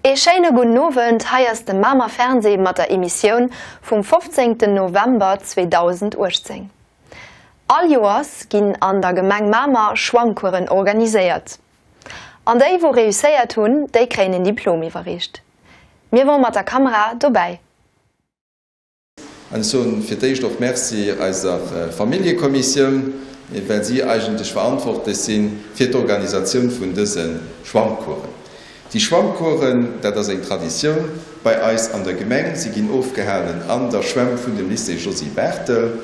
Ee schéine gudden Owend, hei ass de Mamer Fernseh mat der Emissioun vum 15 November 2018. All Joers ginn an der Gemeng Mamer Schwammkueren organiséiert. An déi wou reusséiert hunn, déi kréien een Diplom iwwerreecht. Mir wor mat der Kamera dobäi. An ech soen fir d'éischt och Merci eiser Familljekommissioun, well si eigentlech verantwortlech si fir d'Organisatioun vun dëse Schwammcoursen. Déi Schwammcoursen, dat ass eng Traditioun bei eis an der Gemeng, si ginn ofgehalen an der Schwämm vun dem Lycée Josy Barthel.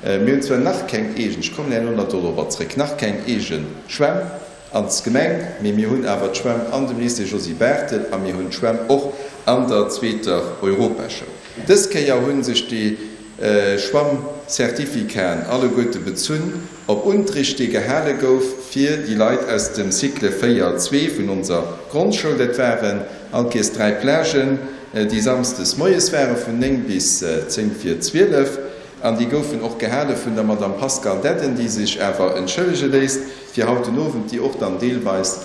Mir hunn zwar nach keng eegen, ech kommen herno nach dorobber zréck, nach keng eege Schwämm als Gemeng, mee mir hunn awer d'Schwämm an dem Lycée Josy Barthel a mir hunn d'Schwämm och an der zweeter Europaschoul. Dës Kéier hu sech déi Schwammcertificaten alleguerte bezunn op Unterricht, dee gehale gouf fir déi Leit aus dem Cycle 4, 2 vun onser Grondschoul. Dat waren allkéiers 3 Plagen, déi samsdes moies ware vun 9 bis 10 vir 12. An déi goufen och gehale vun der Madame Pascale Dedden, déi sech awer entschëllege léisst fir haut den Owend, déi och dann deelweis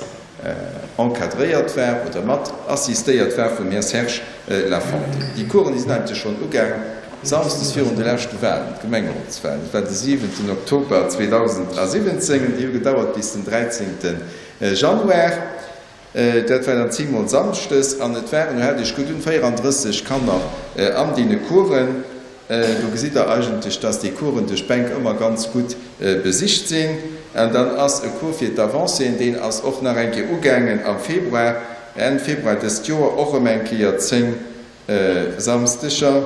encadréiert war oder mat assistéiert war vum Här Serge Lafonte. Déi Coursen, déi sinn eigentlech schonn ugaang samsdes virun de leschte Wahlen, d'Gemengerotswahlen. Dat war de siwenten Oktober 2017 an déi hu gedauert bis den dräizéngte Januar. Dat war dann 10 mol Samschdes an et waren, haalt Iech gutt un, 34 Kanner an deene Coursen. Do gesitt Der eigentlech, dass déi Coursen duerch d'Bänk ëmmer ganz gutt besicht sinn. An dann ass e Cours fir d'Avancéen, deen ass och nach eng Kéier ugaangen am Februar, Enn Februar dëst Joer, och erëm eng Kéier 10 Samsdeger.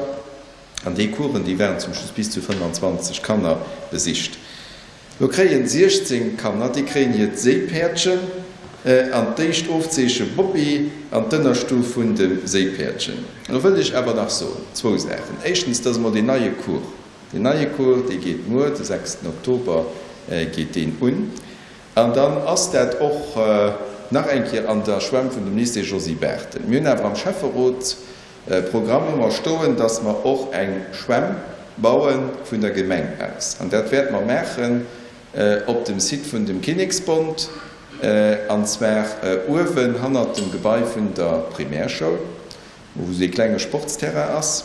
An déi Coursen, déi waren zum Schluss bis zu 25 Kanner besicht. Lo kréien 16 Kanner, déi kréien hiert Séipäerdchen an d'éischt Ofzeeche Bobby an d'Ënnerstuf vun dem Séipäerdchen. Lo wëllt ech awer nach soen zwou Saachen. Éischtens, dass emol deen neie Cours, deen neie Cours, dee geet muer, de sechsten Oktober geet deen un. An dann ass dat och nach eng Kéier an der Schwämm vun dem Lycée Josy Barthel. Mir hunn awer am Schäfferot Programm hu mer stoen, dass mer och eng Schwämm baue vun der Gemeng aus. An dat wäerte mer maachen op dem Site vun dem Kinneksbond, an zwar uewen hannert dem Gebai vun der Primärschoul, wou esou ee klenge Sportsterrain ass.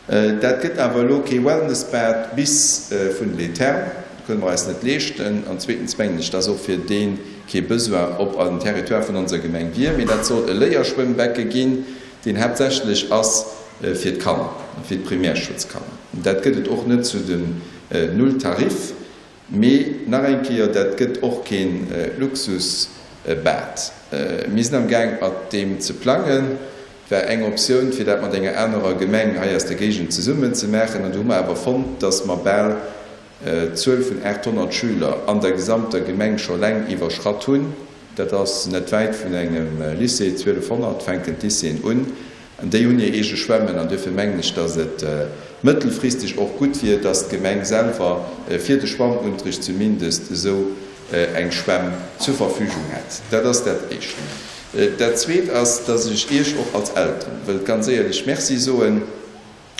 Dat gëtt awer elo kee Wellnessbad bis vun les Thermes, dat kënne mer eis net leeschten. An zweetens mengen ech, dass och fir dee kee Besoin op eisem Territoire vun onser Gemeng wier, mee dat soll e Léierschwëmmbecke ginn, deen haaptsächlech ass fir d'Kanner, fir d'Primärschoulskanner. Dat gëtt et och net zu dem Nulltarif, mee nach eng Kéier, dat gëtt och kee Luxusbad. Mir sinn am Gaang mat deem ze plangen. Et war eng Optioun, fir dat mat enger anerer Gemeng hei aus der Géigend zesummen ze maachen, an do hu mer awer fonnt, dass mer bal d'Zuel vun 800 Schüler an der gesamter Gemeng scho laang iwwerschratt hunn. Dat ass net wäit vun engem Lycée, 1200 fänken d'Lycéeën un, an déi hunn hir eege Schwämmen. An duerfir mengen ech, datt et mëttelfristeg och gutt wier, datt d'Gemeng selwer fir de Schwammunterricht zumindest esou eng Schwämm zur Verfügung hätt. Dat ass dat Éischt. Dat Zweet ass, datt ech Iech och als Elteren wëllt ganz éierlech Merci soen,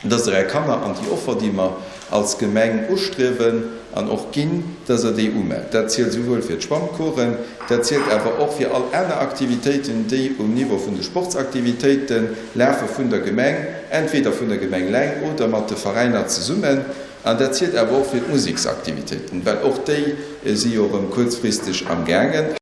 dass Der Är Kanner an déi Offer, déi mer als Gemeng ustriewen an och ginn, dass Der déi umellt. Dat zielt esouwuel fir d'Schwammcoursen, dat zielt awer och fir all aner Aktivitéiten, déi um Niveau vun de Sportsaktivitéite lafe vun der Gemeng, entweder vun der Gemeng eleng oder mat de Veräiner zesummen. An dat zielt awer och fir d'Museksaktivitéiten, well och déi si jo erëm kuerzfristeg amgaangen.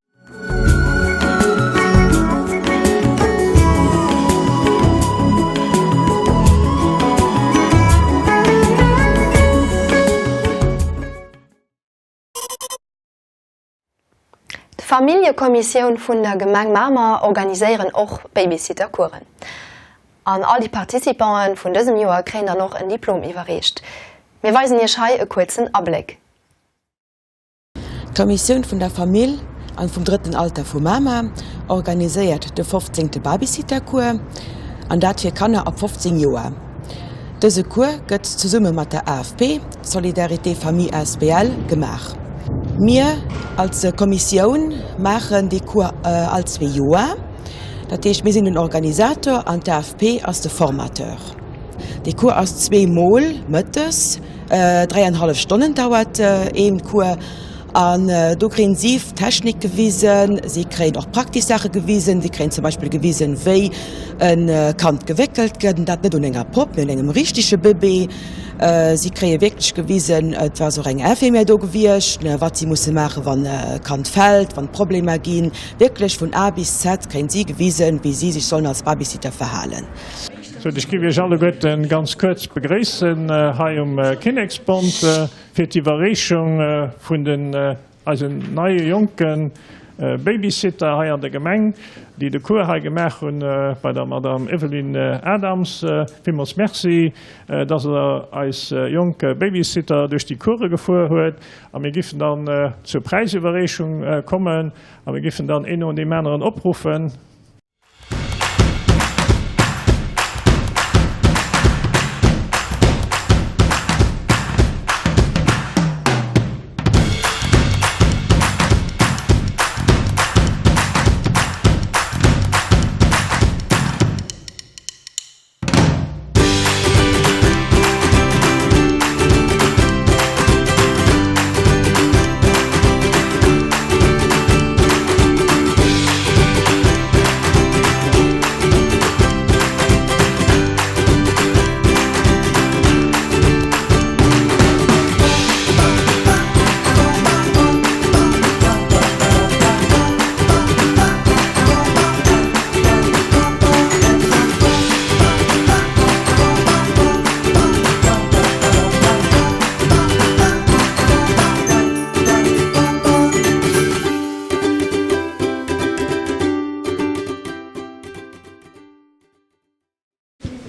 D'Familljekommissioun vun der Gemeng Mamer organiséieren och Babysittercoursen. An all déi Participanten vun dësem Joer kréien dann och en Diplom iwwerreecht. Mir weisen iech hei e kuerzen Abléck. D'Kommissioun vun der Famill an vum drëtten Alter vu Mamer organiséiert de 15. Babysittercours, an dat fir Kanner ab 15 Joer. Dëse Cours gëtt zesumme mat der AFP, Solidarité Famille asbl, gemaach. Mir als Kommissioun maachen dee Cours all zwee Joer, dat heescht mir sinn den Organisator an d'AFP ass de Formateur. Dee Cours ass zweemol mëttes. Dräianhallef Stonnen dauert een Cours. An do kréien si Technik gewisen, si kréien och praktesch Saache gewisen. Si kréien zum Beispill gewisen, wéi e Kand gewéckelt gëtt, an dat net un enger Popp, mee un engem richtege Bëbee. Si kréie wierklech gewisen, et ass och eng Infirmière do gewiescht, wat si musse maachen, wann e Kand fält, wann Problemer ginn. Wierklech vun A bis Z kréien si gewisen, wéi si sech sollen als Babysitter verhalen. Sou, ech géif Iech alleguerten ganz kuerz begréissen hei um Kinneksbond fir d'Iwwerreechung vun den eisen neie jonke Babysitter hei an der Gemeng, déi de Cours hei gemaach hunn bei der Madame Evelyne Adams. Villmools Merci, dass Der eis jonk Babysitter duerch déi Course gefuer huet. A mir giffen dann zur Präisiwwerreechung kommen a mir giffen dann een no deem aneren opruffen.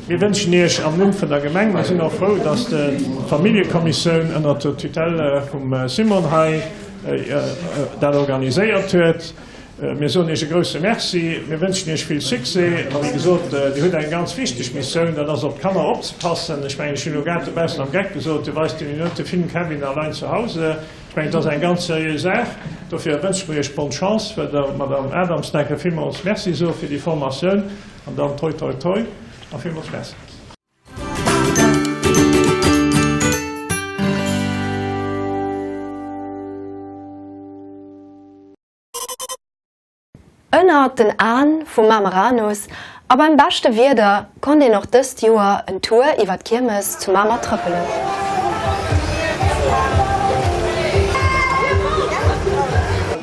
Mir wënschen Iech am Numm vun der Gemeng, mir sinn och frou, dass d'Familljekommissioun ënnert der Tutelle vum Simon hei dat organiséiert huet. Mir soen Iech e grousse Merci. Mir wënschen Iech vill Succès. A wéi gesot, Dir hutt eng ganz wichteg Missioun, dat ass op d'Kanner opzepassen. Ech mengen, ech hunn elo grad dobaussen am Geck gesot, du weist deenen net de Film Kevin allein zu Hause. Ech mengen, et ass eng ganz seriö Saach. Dofir wënsche mer Iech bonne Chance. Wëll der Madame Adams nach eng Kéier villmools Merci soe fir déi Formatioun. An dann toi toi toi a villmools Merci. Ënnert den Aen vum Mameranus a beim beschte Wieder konnt een och dëst Joer en Tour iwwer d'Kiermes zu Mamer trëppelen.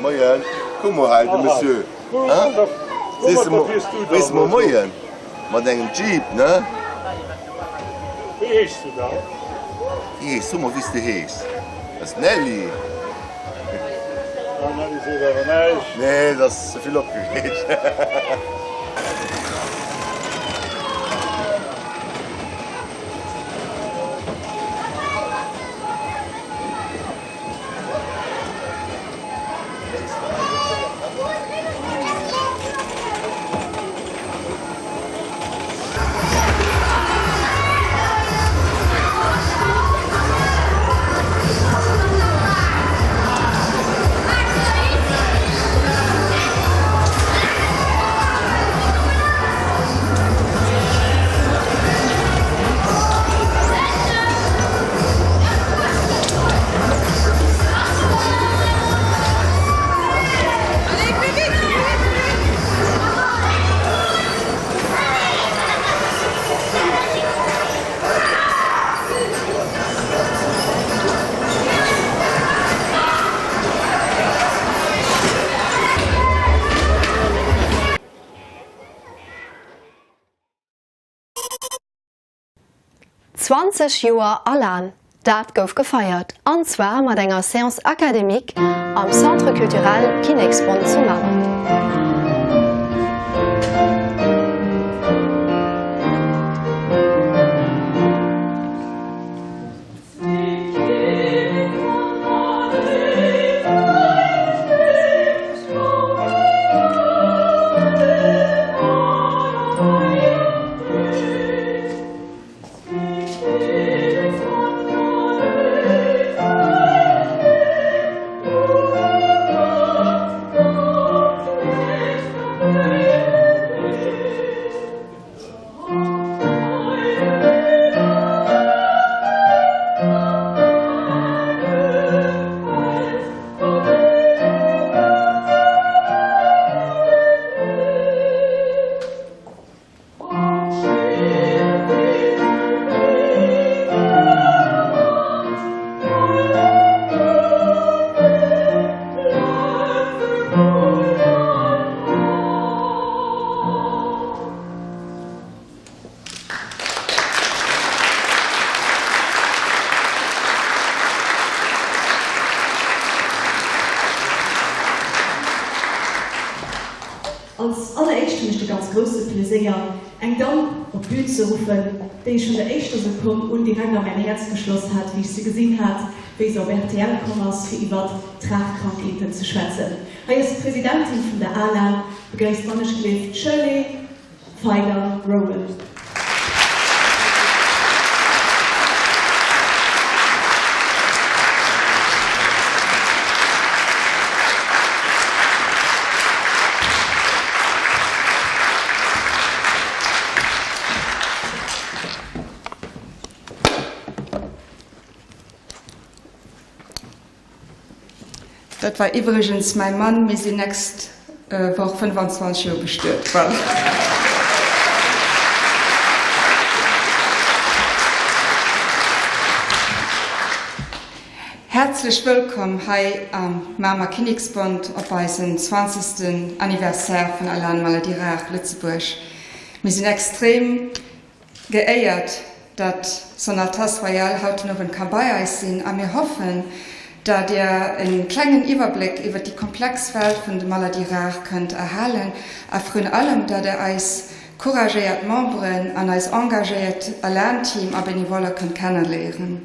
Moien, kuck mol hei, de Monsieur, hein? Sees de mol, weess de mol Moien? Mat engem Jeep, ne? Wéi heeschs du dann? Wéi heeschs? So mol wéi s de heeschs. Dat ass d'Nelly. Ah, Nelly seet awer näischt. Nee, se ass ze vill opgereegt. 20 Joer Alan, dat gouf gefeiert, an zwar mat enger Séance académique am Centre Culturel Kinneksbond zu Mamer. grousse Pleséier, eng Damm op d'Bün ze ruffen, déi ech vun der éischter Sekonn un direkt a mäin Häerz geschloss hat, wéi ech se gesinn hat, wéi se op rtl komm ass, fir iwwert d'Rar Krankheeten ze schwätzen. Hei ass d'Presidentin vun der ALA, begréisst d'Mannechgelift d'Shirley Feiler-Rowland. Dat war iwwregens mäi Mann, mir sinn nächst Woch 25 Joer bestuet. Voilà. Häerzlech wëllkomm hei am Mamer Kinneksbond op eisen zwanzegsten Anniversaire vun Alan Maladie Rare Lëtzebuerg. Mir sinn extrem Geéiert, datt Son Altesse Royale haut den Owend ka bei eis sinn a mir hoffen, dat Dir en klengen Iwwerbléck iwwer déi komplex Welt vun de Maladies rares kënnt erhalen a vrun allem, dat Der eis couragéiert Memberen an eis engagéiert Alan-Team a Benevoller kënnt kenneléieren.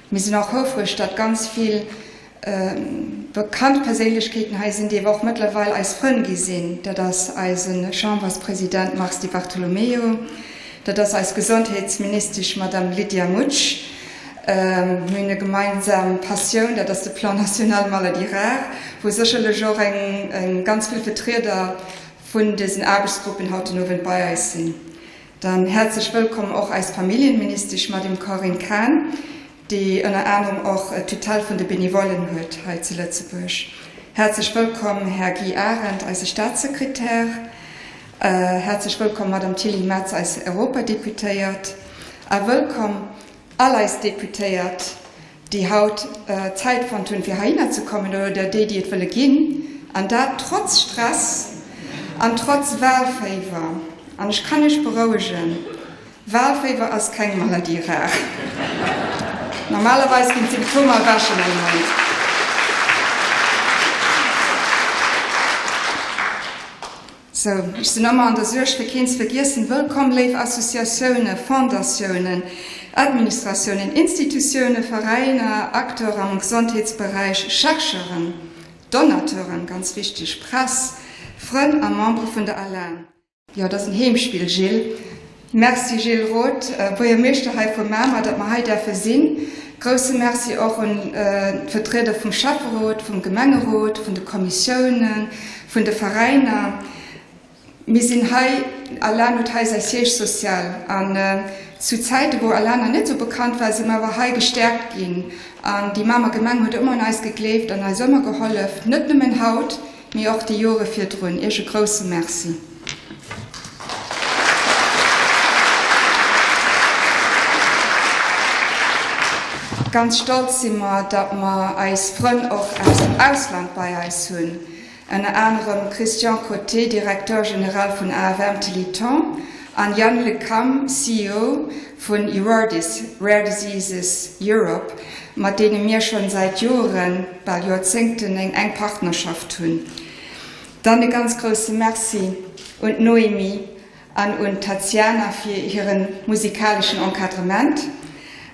Mir sinn och houfreg, datt ganz vill bekannt Perséinlechkeeten hei sinn, déi awer och mëttlerweil eis Frënn gi sinn. Dat ass eise Chamberspresident Mars Di Bartolomeo, dat ass eis Gesondheetsministesch Madame Lydia Mutsch. Mir hunn e gemeinsam Passioun, dat ass de Plan national maladies rares, wou sécherlech och eng ganz vill Vetrieder vun dësen Aarbechtsgruppen haut den Owend bei eis sinn. Dann häerzlech wëllkomm och eis Familljenministesch Madame Corinne Cahen, déi ënner anerem och d'Tutelle vun de Benevollen huet hei zu Lëtzebuerg. Häerzlech wëllkomm Här Guy Arendt, eise Staatssekretär. Häerzlech wëllkomm Madame Tilly Metz, eis Europadeputéiert. A wëllkomm all eis Deputéiert, déi haut Zäit fonnt hunn, fir heihinner ze kommen, oder déi, déi et wëlle ginn, an dat trotz Stress an trotz Wahlféiwer. An ech kann Iech berouegen, Wahlféiwer ass keng Maladie rare. Normalerweis ginn d'Symptomer ewech an engem Mount. Sou, ech sinn ëmmer an der Suerg fir keen ze vergiessen. Wëllkomm léif Associatioune, Fondatiounen, Administratiounen, Institutioune, Veräiner, Acteuren am Gesondheetsberäich, Chercheuren, Donateuren, ganz wichteg, Press, Frënn a Membere vun der ALAN. Jo, et ass en Heemspill, Gilles. Merci Gilles Roth, Buergermeeschter hei vu Mamer, datt mer hei däerfe sinn. Grousse Merci och un d'Vertrieder vum Schäfferot, vum Gemengerot, vun de Kommissiounen, vun de Veräiner. Mir sinn hei, Alan huet hei säi Siège social an zu Zäite wou Alan nach net esou bekannt war, si mer awer hei gestäerkt ginn an déi Mamer Gemeng huet ëmmer un eis gegleeft an eis ëmmer gehollef, net nëmmen haut, Mee och déi Jore virdrun. Iech e grousse Merci. Ganz stolz si mer, datt mer eis Frënn och aus dem Ausland bei eis hunn, ënner anerem Christian Côté, Directeur général vun AFM Téléthon, an Yann Le Cam, CEO vun Eurordis, Rare Diseases Europe, mat deene mir schonn säit Joeren, bal Joerzéngten, eng enk Partnerschaft hunn. Dann e ganz grousse Merci un d'Noémie an un d'Tatiana fir hire musikaleschen Encadrement.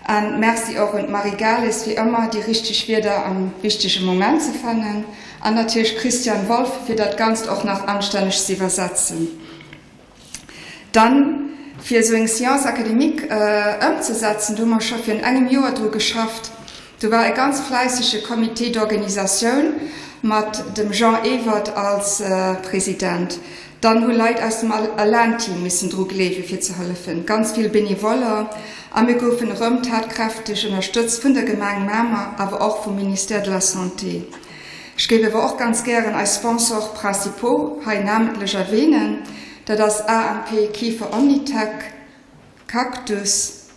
An Merci och un d'Marie Gales fir ëmmer déi richteg Wierder am wichtege Moment ze fannen. An natierlech Christian Wolff fir dat Ganzt och nach anstänneg ze iwwersetzen. Dann, fir esou eng Science académique ëmzesetzen, do hu mer scho virun engem Joer dru geschafft. Do war e ganz fläissege Comité d'organisatioun mat dem Jean Ewert als President. Dann hu Leit aus dem Alan-Team missen dru gleewe fir ze hëllefen, ganz vill Benevoller a mir goufen erëm tatkräfteg ënnerstëtzt vun der Gemeng Mamer, awer och vum Ministère de la Santé. Ech géif awer och ganz gären eis Sponsors principaux hei namentlech erwähnen, dat ass AMP Kieffer Omnitech, Cactus,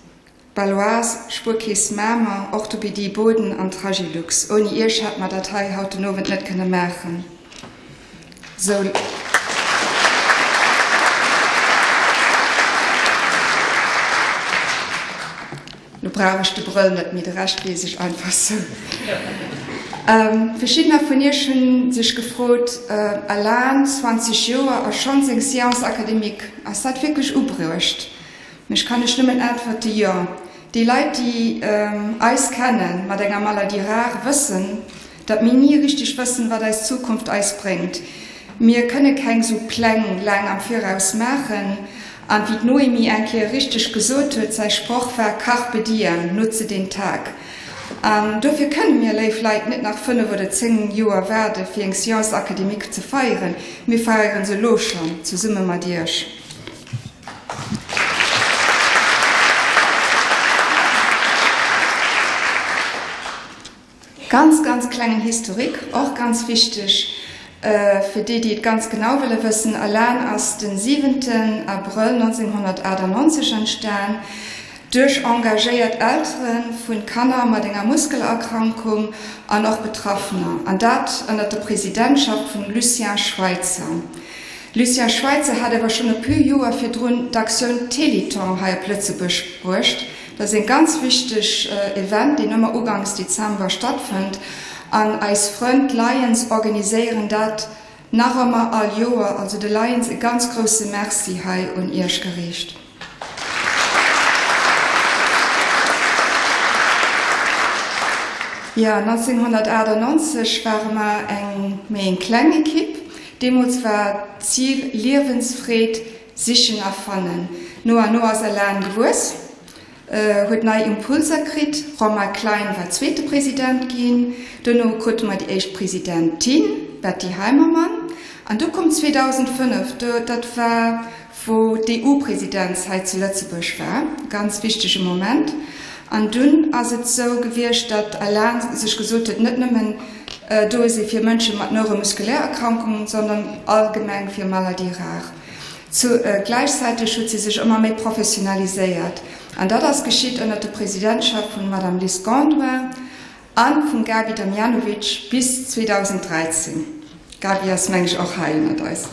Baloise, Spuerkeess Mamer, Orthopédie Boden an Tragilux. Ouni iech hätt mer dat hei haut den Owend net kënne maachen. Sou. Lo brauch ech de Brëll net méi, de Rescht weess ech einfach sou. Verschiddener vun iech hunn sech gefrot, Alan, 20 Joer a schonns eng Séance académique, ass dat wierklech ubruecht? Ech kann iech nëmmen äntwerte jo. Déi Leit, déi eis kenne mat enger Maladie rare, wëssen, datt mir ni richteg wëssen, wat eis Zukunft eis bréngt. Mir kënne keng sou Pläng laang am Viraus maachen. An wéi d'Noémie eng Kéier richteg gesot huet, säi Sproch war Carpe diem, nutze den Tag. An dofir kënne mir, léif Leit, net nach 5 oder 10 Joer waarde fir eng Séance académique ze feieren. Mir feiere se elo schonn, zesumme mat Iech. Ganz, ganz klengen Historique, och ganz wichteg fir déi, déi et ganz genau wëlle wëssen, Alan ass de siwenten Abrëll 1998 entstan duerch engagéiert Eltere vu Kanner mat enger Muskelerkrankung an och Betraffener, an dat ënnert der Presidentschaft vum Lucien Schweitzer. Lucien Schweitzer hat awer schonn e puer Joer virdrun d'Aktioun Téléthon hei op Lëtzebuerg bruecht. Dat ass een ganz wichteg Event, deen ëmmer ugangs Dezember stattfënnt an eis Frënn, d'Lions, organiséieren dat nach ëmmer all Joer. Also de Lions e ganz grousse Merci hei un Iech geriicht. Jo, 1998 ware mer eng méi eng kleng Ekipp. Deemools war d'Zil Liewensfreed Sichen a fannen. No an no ass Elan gewuess, huet nei Impulser kritt. Romain Klein war zweete President ginn. Dono krute mer déi éischt Presidentin, Betty Heimermann. An du koum 2005, dat war wou d'EU-Presidenz hei zu Lëtzebuerg war, e ganz wichtege Moment. An dunn ass et sou gewiescht, datt Elan sech gesot huet, net nëmmen do si fir Mënsche mat neuromuskulär Erkrankungen, sondern allgemeng fir Maladies rares. Zu gläichzäiteg huet si sech ëmmer méi professionaliséiert, an dat ass geschitt ënnert der Presidentschaft vun Madame Liz Gondouin a vum Gaby Damjanovic bis 2013. D'Gaby ass, meng ech, och hei ënnert eis.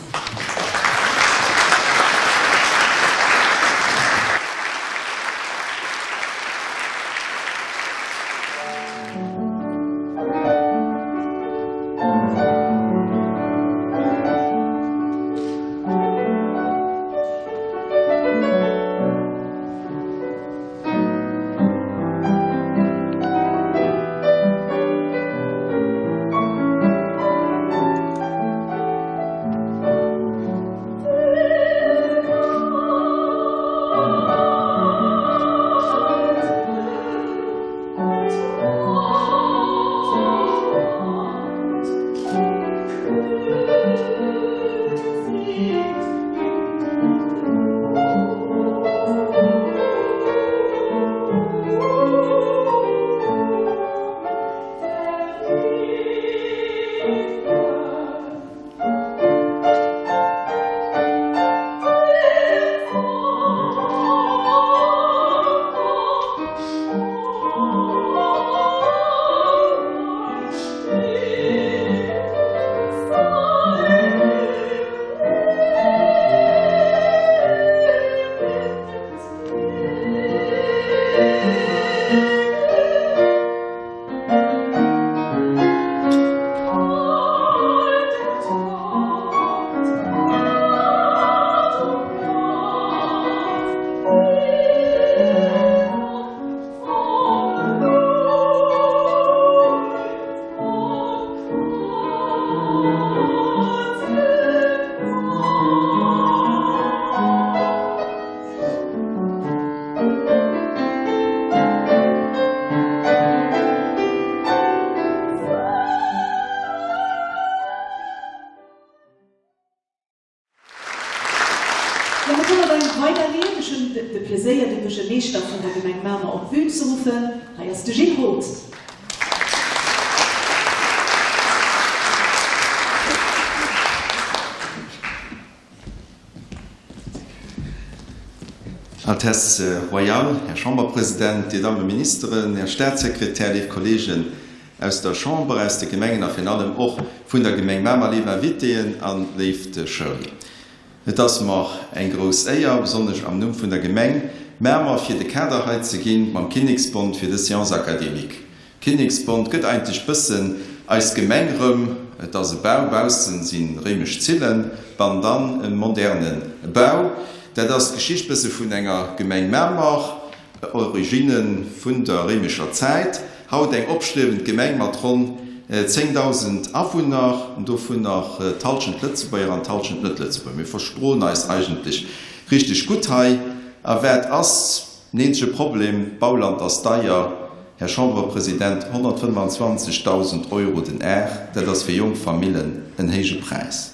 Jo, mir komme beim Weiderleeën. Ech hunn de Pleséier, de Buergermeeschter vun der Gemeng Mamer op d'Bün ze ruffen. Hei ass de Gilles Roth. Altesse Royale, Här Chamberpresident, Dir Damme Ministeren, Här Staatssekretär, léif Kollegen aus der Chamber, aus de Gemengen a virun allem och vun der Gemeng Mamer, léif Invitéen a léift Schoul. Et ass mer eng grouss Éier, besonnesch am Numm vun der Gemeng Mamer, fir de Kader hei ze ginn mam Kinneksbond fir dës Séance académique. Kinneksbond gëtt eigentlech bëssen. eis Gemeng rëm. Et ass e Bau, baussen si réimesch Zillen, bann dann e moderne Bau. Dat ass d'Geschicht bësse vun enger Gemeng Mamer, Originne vun der réimescher Zäit. Haut eng opstriewend Gemeng mat ronn 10.000 Awunner, dovunner d'Hallschent Lëtzebuerger an d'Hallschent Net-Lëtzebuerger. Mir verstroen eis eigentlech richteg gutt hei. A wat ass den eenzege Problem? D'Bauland ass deier, Här Chamberpresident, 125.000 Euro den Ar, dat ass fir jonk Famillen en héije Präis.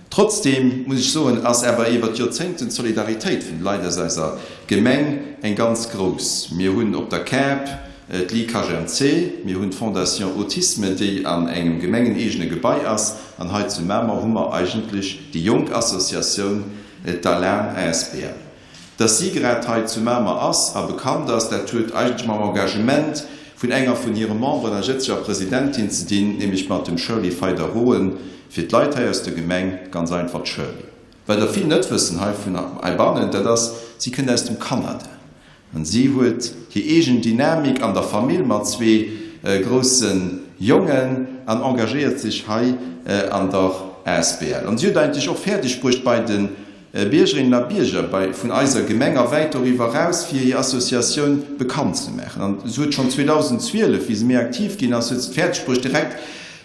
Trotzdeem muss ech soen, ass awer iwwer d'Joerzéngten d'Solidaritéit vun de Leit aus eiser Gemeng eng ganz grouss. Mir hunn op der Kap d'LIKHMC, mir hunn d'Fondation Autisme, déi an engem gemengeneegene Gebai ass, an hei zu Mamer hu mer eigentlech déi jonk Associatioun, d'ALAN asbl. Dass si grad hei zu Mamer ass a bekannt ass, dat huet eigentlech mam Engagement vun enger vun hire Memberen a jëtzeger Presidentin ze dinn, nämlech mat dem Shirley Feider-Roen, fir d'Leit hei aus der Gemeng ganz einfach d'Shirley. Wat der vill net wëssen hei vun heibannen, dat ass, si kënnt aus dem Kanada an si huet hir eegen Dynamik an der Famill mat zwee grousse Jongen an engagéiert sech hei an der asbl. An si huet eigentlech och fäerdeg bruecht bei de Biergerinnen a Bierger bei vun eiser Gemeng a wäit doriwwer eraus fir hir Associatioun bekannt ze maachen. An se huet schonn 2012, wéi se méi aktiv ginn ass, huet se et fäerdeg bruecht direkt,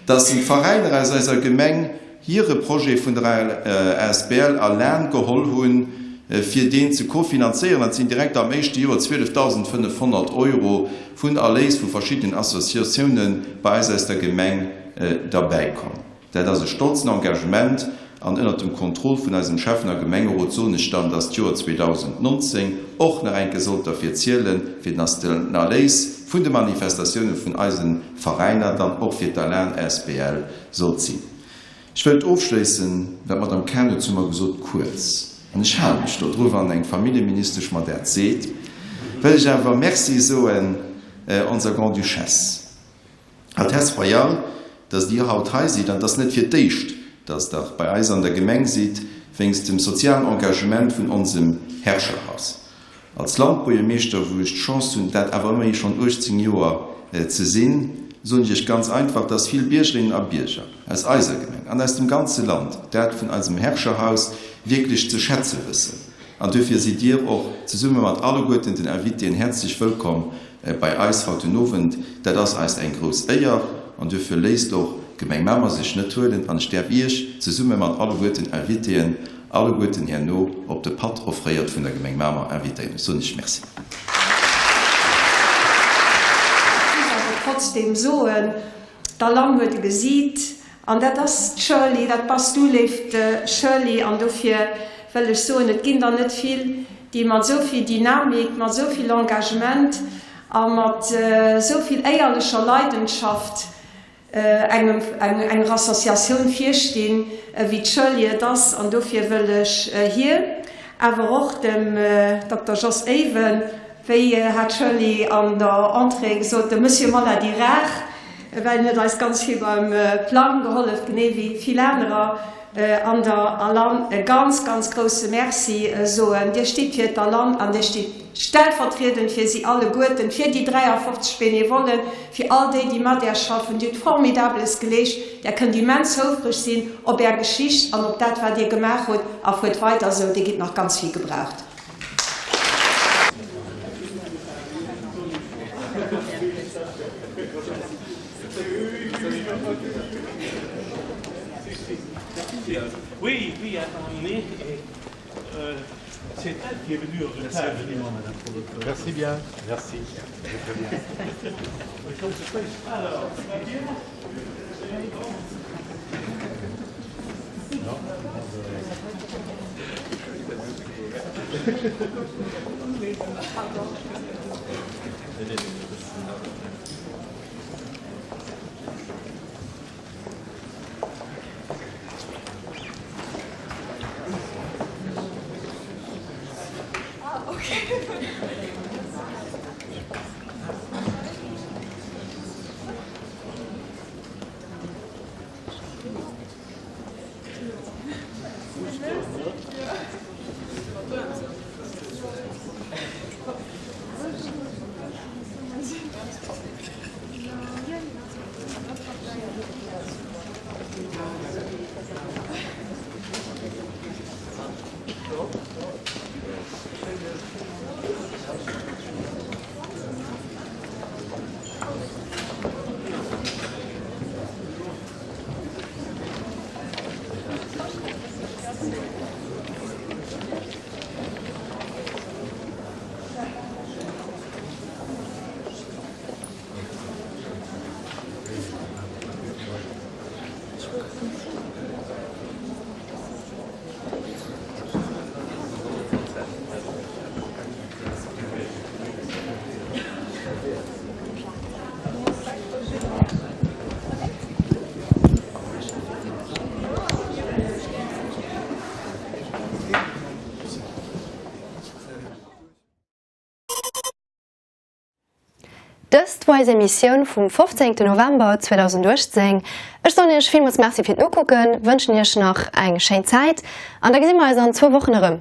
dass en d'Veräiner aus eiser Gemeng hire Projet vun der asbl a Lan geholl hunn, fir deen ze kofinanzéieren. An et sinn direkt am éischte Joer 12.500 Euro vun Erléis vu verschiddenen Associatiounen bei eis aus der Gemeng derbäikomm. Dat ass e stolzen Engagement an ënnert dem Contrôle vun eisem Schäffen a Gemengerot soen ech dann, dass d'Joer 2019 och nach eng Kéier sollt derfir zielen, fir den Erléis vun de Manifestatioune vun eise Veräiner dann och fir d'ALAN asbl sollt sinn. Ech wëllt ofschléissen, wat d'Madame Cahen huet zu mer gesot, kuerz, an ech hale mech do dru wann eng Familljeministesch mer dat seet, wëll ech awer Merci soen onser Grande-Duchesse. Altesse Royale, dass Dir haut hei sidd, an et ass net fir d'éischt, dass Der bei eis an der Gemeng sidd, wéinst dem sozialen Engagement vun onsem Herrscherhaus. Als Landbuergermeeschter, wou ech d'Chance hunn, dat awer ëmmerhi schonn 18 Joer ze sinn, soen ech Iech ganz einfach, dass vill Biergerinnen a Bierger aus eiser Gemeng an aus dem ganze Land dat vun eisem Herrscherhaus wierklech ze schätze wëssen. An duerfir sidd Dir och zesumme mat alleguerten den Invitéen häerzlech wëllkomm bei eis haut den Owend. Dat ass eis eng grouss Éier an duerfir léisst och d'Gemeng Mamer sech net huelen an ech däerf Iech zesumme mat alleguerten Invitéen alleguerten herno op de Patt offréiert vun der Gemeng Mamer invitéieren. Ech soen Iech Merci. Ech muss awer trotzdem soen, d'Alarm huet e Gesiit An dat ass d'Shirley, dat bass du, léift Shirley. An dofir wëll ech soen, et ginn der net vill, déi mat esou vill Dynamik, mat esou vill Engagement a mat esou vill éierlecher Leidenschaft engem, enger Associatioun virstinn, wéi d'Shirley et ass. An dofir wëll ech hir, awer och dem Dokter Jos Eyven, Wéi hat d'Shirley an der Entrée gesot, de Monsieur Maladie rare, well en huet eis ganz vill beim Plang gehollef, genee wéi vill anerer an der ALAN. E ganz, ganz grousse Merci soen. Dir stitt fir d'ALAN an Dir stitt stellvertriedend fir si alleguerten, fir déi 53 Benevollen, fir all déi, déi mat Är schaffen. Dir hutt Formidabeles geleescht. Där kënnt immens houfreg sinn op Är Geschicht an op dat, wat Dir gemaach hutt. A fuert weider esou, Dir gitt nach ganz vill gebraucht. Oui, oui, attendez. Euh, c'est elle qui est venue en retard. Merci bien. Merci. Très bien. Alors, Ah, okay. Dëst war eis Emissioun vum 15 November 2018. Ech soen iech villmools Merci fir d'Nokucken, wënschen iech nach eng schéin Zäit an da gesi mer eis an zwou Wochen erëm.